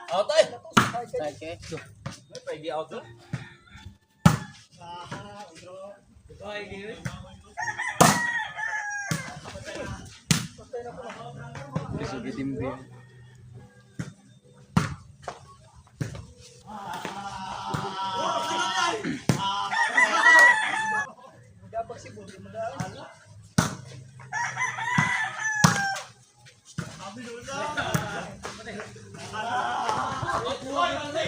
Out ay. Okay. May pwede out to. Sige, timbe.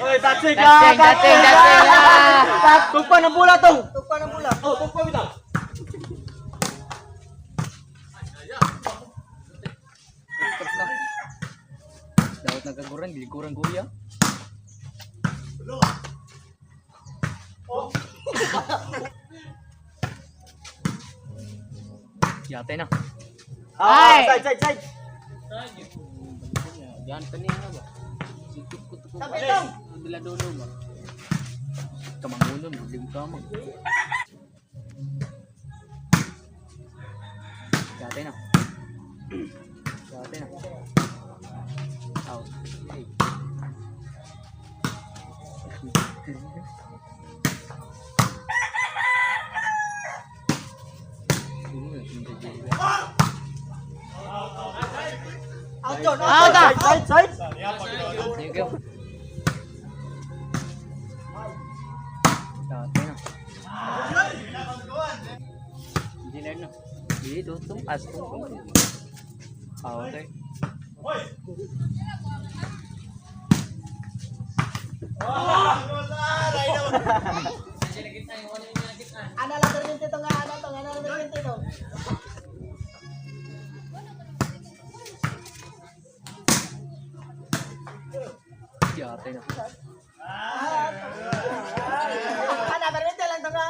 Oy, tatsing Dating, dating, dating. Ah! Tugpa ng bola to. Tugpa ng bola. Oh, tugpa bitaw. Dapat nagkaguran, gilikuran kuya. Yate na. Ah, Ay! side, side, side. Diyan pa niya ba? Sikip ko to ko. Dila dulo ba? Kamangunan, lim kamang. Yate na. Yate na. Out. Hey. Out, out. Side, side, side. Thank you. Yate na. Engineer na. Dito, tumpas ko. Ah, okay. Ana lang terminti to nga, ana to, ana lang terminti to. Yate na. Ana terminti lang to nga.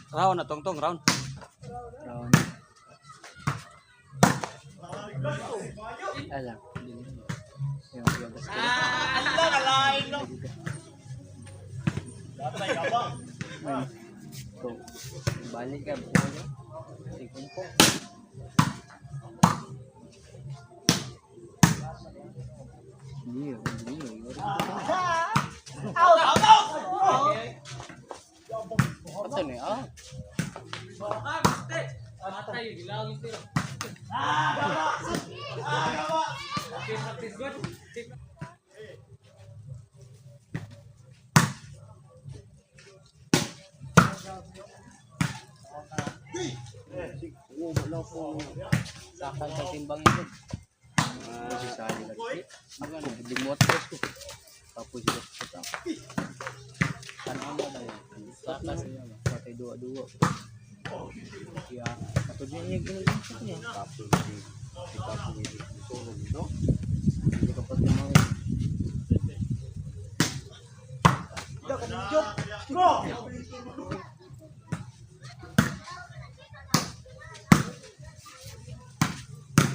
Round na tong tong round. Round. Ala. Yung yung basket. Go. Balik ka buo. Sikon po. Hindi, hindi. Out. Ato ni ah. Sakal sa timbang ito. Kasi sa lagi. Ako, hindi mo atras ko. Tapos sila sa tao. Ano mo daw? Sakal sa iyo. Patay dua-dua. Kaya, katod niya niya ginagawa sa kanya. Tapos, si si Kapo hindi sulog ito. Hindi ka pati mga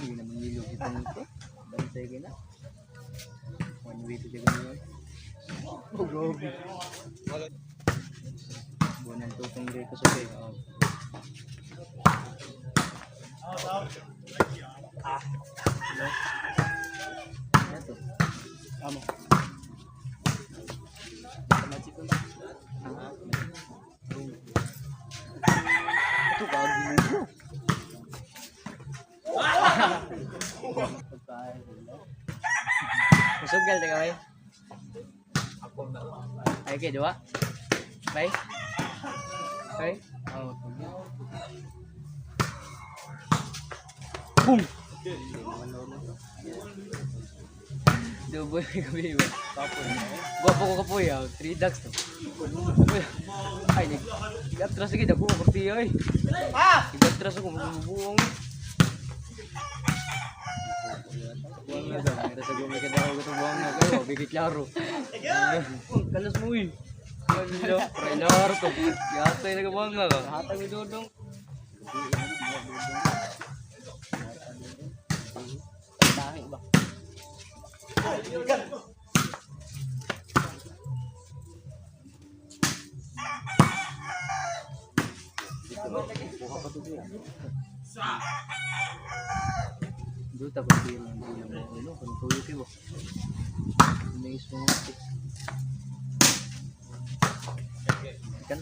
hindi naman nilog ito nito. Bantay ka na. One way to the ganyan. Oh, grabe. Buwan ng tutong rito sa kay. Oh. Hello? Ano to? Amo. Ah. Ito kagi mo. Musugal ta ka bay. Ay kay duwa. Bay. Bay. Oh, Boom. Double kami ba? Kapoy. Gwapo ko kapoy ah. Three ducks to. Kapoy. Ay, nag atras sige dako ko kurti ay. Ah! Nag-atras ako mabubuong. Buang na daw. Meron sa gumay kada ako itong buang na kayo. Bigay klaro. Kalas mo eh. Ano? Klaro to. Yata yung nagabuang nga ka. Hatag ni Dudong. Tahi ba? Duta pa siya ng bulang mo. Ano, kung tuyo kayo ba? Nais mo nga. Kan.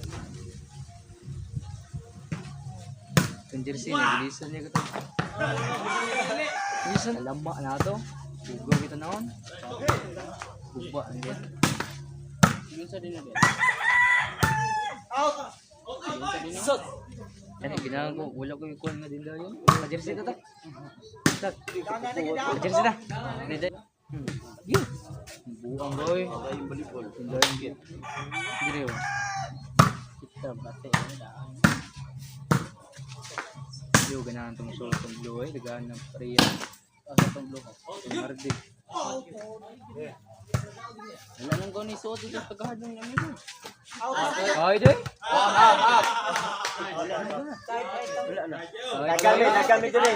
Itong jersey, nabilisan niya ko to. Bilisan. Lama na to. Bugo kita naon. Buba, ang yan. Ano, ginawa ko, wala ko yung kuhan nga din daw yun. Pa-jersey ta ta. Ta. Pa-jersey ta. Hindi. Yun. Buang boy. Hindi. Dire ba? Kita bate. Yo, ganahan tong suot tong blue eh. Dagahan ng pareha. Asa tong blue ka? Tong hardi. Wala nang gani suot dito sa pagkahad ng amigo. Ay, day! Wala na. Nagami, nagami dun eh.